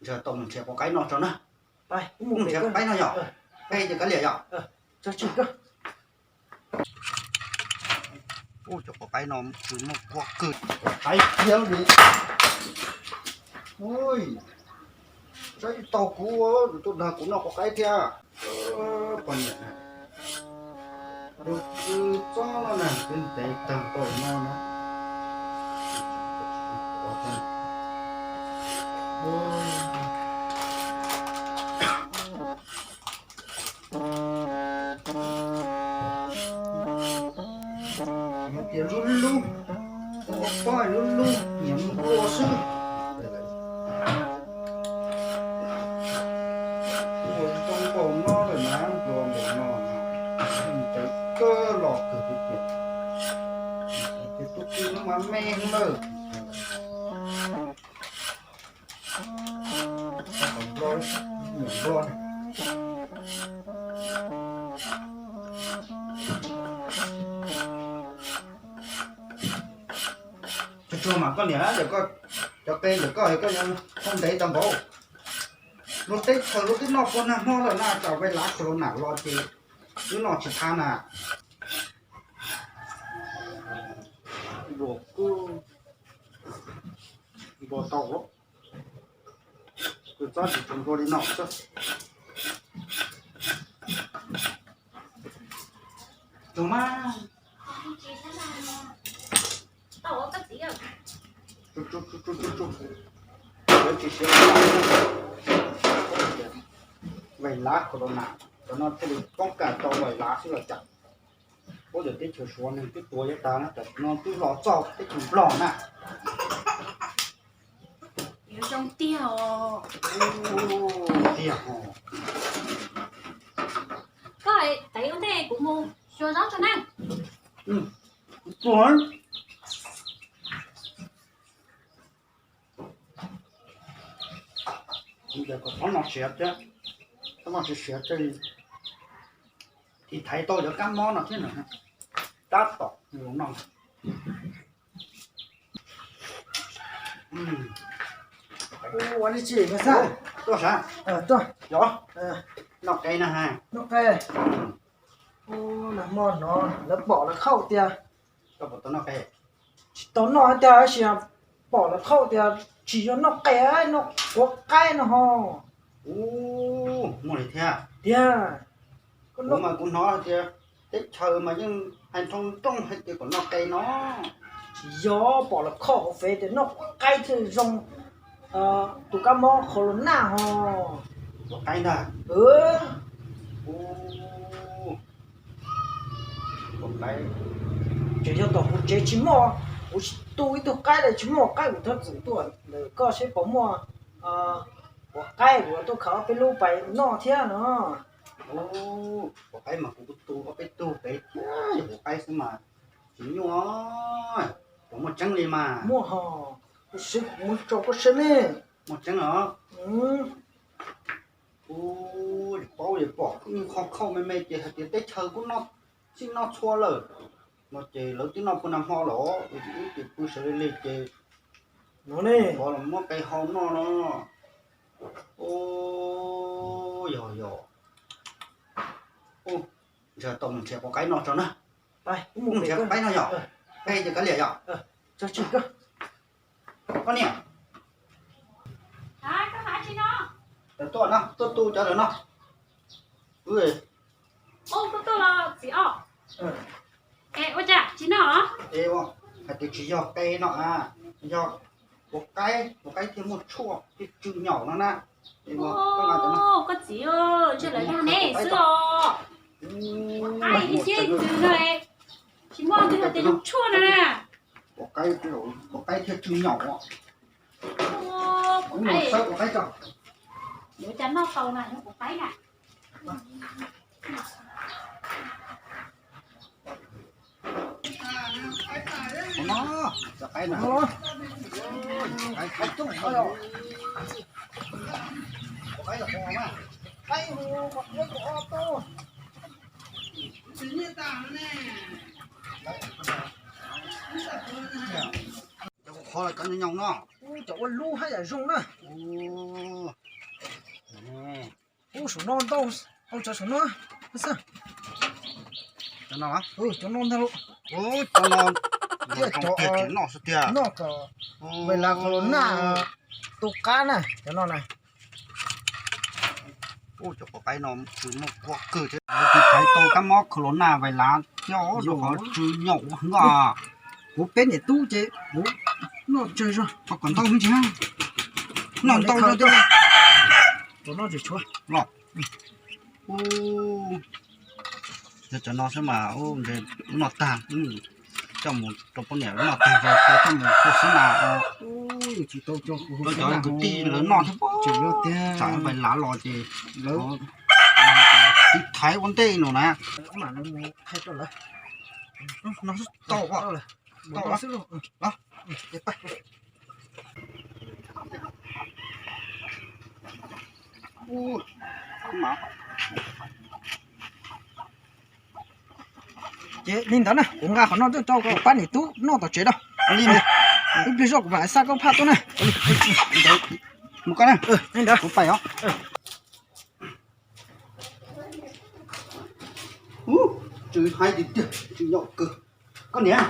Nrhiav tau mus nrhiav quav qaib no tso na. Mus nrhiav quav qaib no yom. Peb ces kav liam yom. Ub, cov quav qaib no tsis muaj quav kawg, quav qaib thiab li. Ui, saib tsis tau kuv, tuaj dag kuv noj quav qaib thiab. Poj niam, tus kwv txob no na, twb ntev tag tau no na. Hais tias lub lub, ua pob lub lub nyiam mus ua xwb. Ua zoo npaum no lawm na, ua npaum no, ntev kawg los kawg tiag tiag. Ces tus kwv no mas me lawm. Tsuag tsuag mas koj niam, cov qe ntawm koj koj yuav ntev tau npaum. Luag teb chaws luag twb noj puag nag hmo lawm na, tsam vij lav corona los ces twb noj tsis thab na. Luag kuj npua tau, kwv txob tsis tshua nplua li no xwb. Tsuag mas. Tsuag, tsuag, tsuag, tsuag. Yuav tsis siav vij lav corona, cov no thiaj li poob kam tau vij lav xwb los cas. Ub, yog teb chaws Suav neeg twb tuag yav tas na, tam sim no twb los txog teb chaws Nplog na. Yuav zoo tiag os. Tiag os. Koj tev ua ntej kuv mus xyuas zaub tso na. Tuag. Ces kom txhob no siav thiab, txhob no siav siav thiaj li tiv thaiv tau cov kab mob no thiab na. Tab tom no. Ua li tsis tuaj sav, tuaj, noj qe na ha, noj qe. Nag hmo no lawv pom lawv khauj tias, tsis tau noj tiag, tab sis pom lawv khauj tias tsis yog noj qe, noj quav qaib no ho. Ub, muaj li thiab tiag. Kuv mas kuv hnov tias teb chaws mas yeej hais nroo nrooj hais tias kom noj qe no. Tsis yog, pom lawv khauj hauv fev tias noj quav qaib thiaj zoo tus kab mob corona ho. Quav qaib ntag. Tseem yog tom kuv tsev tsis muaj, kuv tu ib tug qaib lawm tsis muaj qaib, kuv thov txim tuaj ntawm koj seb puas muaj quav qaib, kuv tuaj khaws ob peb lub pais noj thiab no. Quav qaib mas kuv tu ob peb tug pem thiab, yog quav qaib xwb mas tsis nyuaj, puas muaj tseeb li mas? Muaj ho, kuv mus tso koj saib ne. Muaj tseeb los? Ub, paub es pom yeej qhov khauj me me ces hais tias teb chaws kuj noj txhij noj txhua lawm no ces lawv twb noj puag nag hmo los, wb ces pw sawv li li ces no ne, qhov los muab qe hau noj no. Ub, yog yog. Ub, nrhiav tau mus nrhiav quav qaib noj tso na. Mus nrhiav quav qaib noj yom. Peb ces kav liam yom. Koj niam, tuaj no, tuaj tu cov lawm no. Ub, tuaj los txiv os. Ua cas tsis noj? Es hais tias tsis yog qe no a, yog quav qaib, quav qaib thiaj muaj tshuaj thiaj tsw nyaum no na. Koj txiv, ntshe lawv dag neb xwb os. Quav qaib ib xib ntxwv no, tsis muaj twg hais tias yog tshuaj no na. Quav qaib thiaj tsw nyaum. Mus xawb quav qaib tso. Yuav cas noj tau na, yog quav qaib na. Cov qhov los cov nyoos nyoos no. Cov ua lub haj yam zoo na. Saum no ntau, au, cov saum no xwb. Cov no, cov no ntag lauj. Cov no thiaj cov noj xwb tiag. Noj kom vais lav corona tu qab na, cov no na. Ub, cov quav qaib no tsis muaj kuab kawg thiab. Tus thaiv tau kab mob corona vais lav thiab rau qhov tsw nyaum ua hwv os. Kuv peb niam tub ces kuv noj tsawg zog, qhov kom ntau ntsis, noj ntau zog thiab. Los, yog cov no xwb mas noj tag, coj mus rau poj niam noj tag ces coj mus khuam xwb mas. Rau cov kwv tij lawv noj thiab, tsam vais lav los ces lawv tiv thaiv ua ntej no na. No tau, tau. Ces li ntawd na, kuv nqa qhov no tuaj rau koj pab niam tub noj tom tsev rau. Ib pliag zoj kuv mam xa koj phaj tuaj na. Mus koj na, kuv pais os. Ub, tsw haib tiag tiag, tsw nyaum kawg. Koj niam,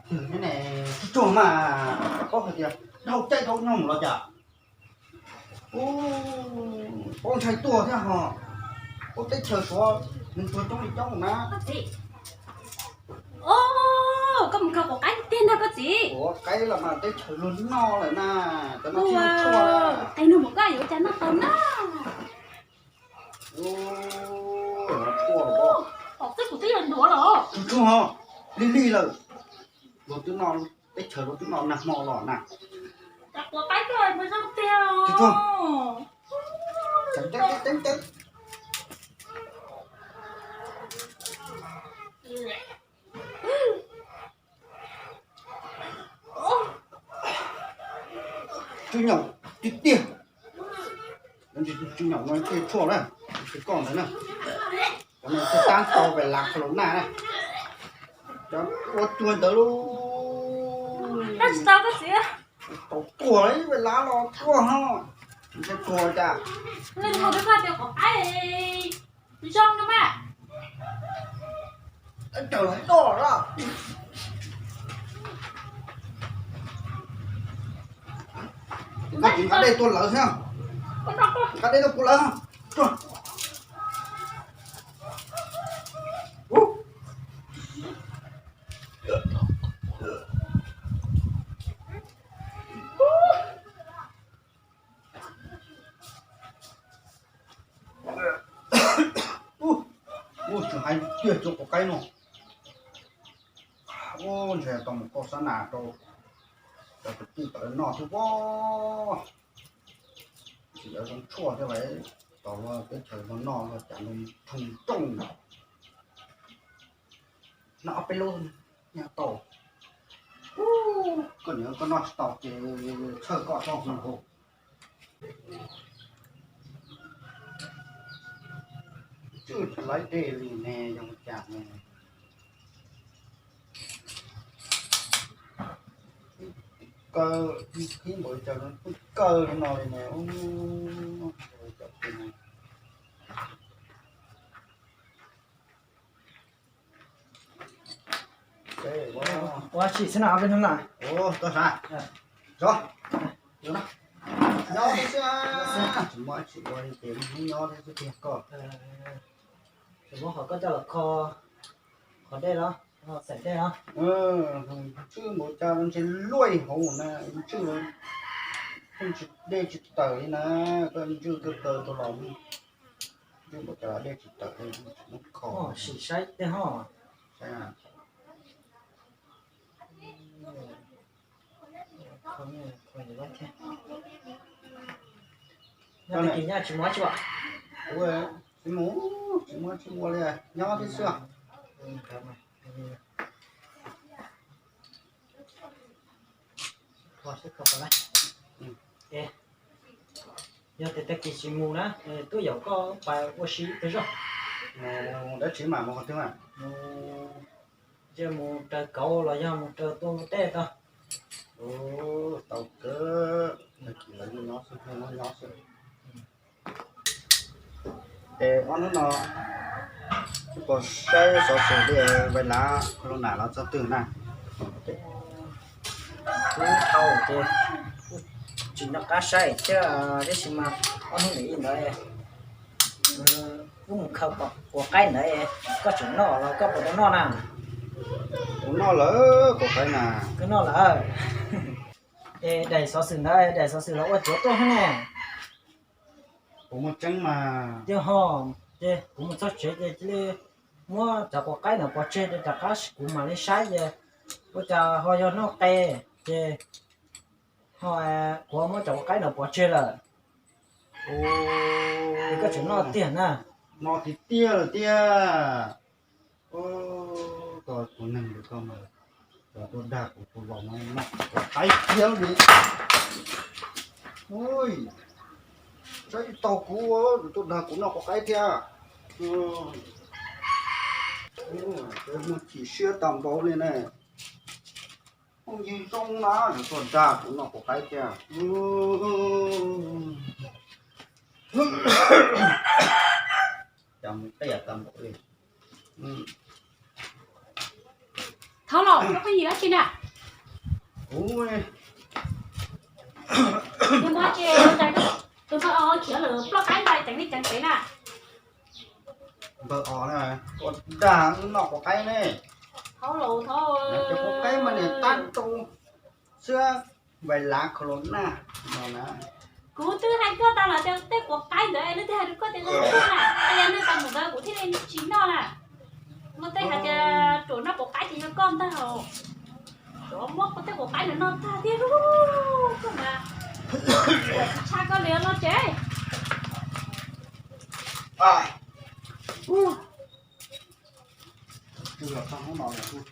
tsuag tsuag mas paub hais tias dhau caij dhau nyoog los cas. Ub, paub ntshai tuag thiab ho. Ub, teb chaws Suav nws tuag coob li coob na. Koj mus khaws quav qaib tiag ntag koj txiv. Quav qaib los mas teb chaws luag noj lawm na. Cov no tsis tshuaj. Qis nug mus koj yuav cas noj tau na. Pom xwb kuv twb yog ntuav los. Tsuag tsuag, lig lig lawm. Luag twb noj, teb chaws luag twb noj nag hmo los na. Cas quav qaib tuaj mus zoo tiag. Tsw nyaum tiag tiag. Tsw nyaum no tej tshuaj na, tsw koj ntawd na. Cov no thiaj tab tau vais lav corona na. Cov ua cuag ntawd lauj. Tau tuag ib vais lav los tuag ho. Ntshai tuag cas. Zoo no mas. Teb chaws doj lawm. Nqa dej tuaj lawv thiab. Nqa dej tuaj kuv lawv. Ub, tsis hais tiag cov quav qaib no. Ub, ntshe tau mus kauj xab nas rau cov kwv tij tom lawv noj thiab pob. Tsis lawv zoo tshuaj thiab lawm, tos luag teb chaws luag noj luag cas nws thooj rooj. Noj ob peb lub nyaj tau. Koj niam koj noj tsis tau ces txhawj koj txhob hu hauv. Tswj tsis laib dej li ne, zoo cas ne. Kaw, ib npaum cas pheej kaw li no li ne. Ua tshim xwb na, peb hnub na. Ua tau sav. Nyob xwb, tsis muaj dab tsi ua li ces hnub nyob thiab xwb tiag koj. Tsis muab qhov koj coj los kho qhov dej los, xaim dej los. Tswj npaum cas ntshe luaj hauv na, tswj los pheej tsis, dej tsis tawm li na, koj ntswj kawg kawg tau los ntswj npaum cas dej tsis tawm li, tsis muab kho. Sim saib tej ho. Nyob tag kis nyaj tsis muaj dab tsi os. Tsis muaj, tsis muaj dab tsi ua li, nyob thiab xwb. Yog tias tag kis tsis mus na, twb yaum koj pais ua si ib pliag zog. Mus dab tsi mas mus qhov twg mas? Yog mus raws kauv los yog mus raws tuaj ua teb tau. Tau kawg, tag kis lawv nyob xwb, nyob xwb. Es ob hnub no puas saib xov xwm li vais lav corona los txog twg na? Kuv tau ces tsis nco qab saib thiab, tab sis mas ob hnub ntawd wb mus khaws kuav qaib ntawd, koj tseem noj los koj puas tau noj na? Kuv noj lawm kuav qaib na. Koj noj lawm. Es daim xov xwm ntawd, daim xov xwm los ua tsuav tuaj thiab ne? Kuv muaj tseeb mas. Yog ho, ces kuv mus txog tsev ces cia li muab cov kuav qaib ntawd pov tseg, rov qab kuv mam li saib ces ua cas ho yog noj qe, ces ho kuv muab cov kuav qaib ntawd pov tseg lawm. Es koj tseem noj tiag na? Noj tiag tiag lawm tiag. Koj tus neeg ntawd koj mas, cov tuaj dag kuv tus laus no noj kuav qaib thiab li. Saib tsis taus kuv, tuaj dag kuv noj kuav qaib thiab. Muaj chim siab tau npaum li ne. Phooj ywg zoo na, tuaj dag kuv noj kuav qaib thiab. Cas mus qias tau npaum li. Thov los, koj pheej yim dab tsi na? Kuv, tus npawg os khiav lawm ploj qaib ntais ceev li ceev pem na. Npawg os na, tuaj dag wb noj kuav qaib ne. Thov los thov. Cov kuav qaib mas niam tab tau xwb, vais lav corona no na. Kuv twb hais koj tas los tias tej kuav qaib ntawd, leej twg hais rau koj tias zoo na? Yog nej tau mus ntawd kuv thiaj li tsis noj na. Muaj tej hais tias tsuas noj kuav qaib ces yog koj ntag os. Tsuas muab tej kuav qaib ntawd noj tag thiab, koj mas tsis tshaj koj li no tsev. Twb los txog hnub no lawm,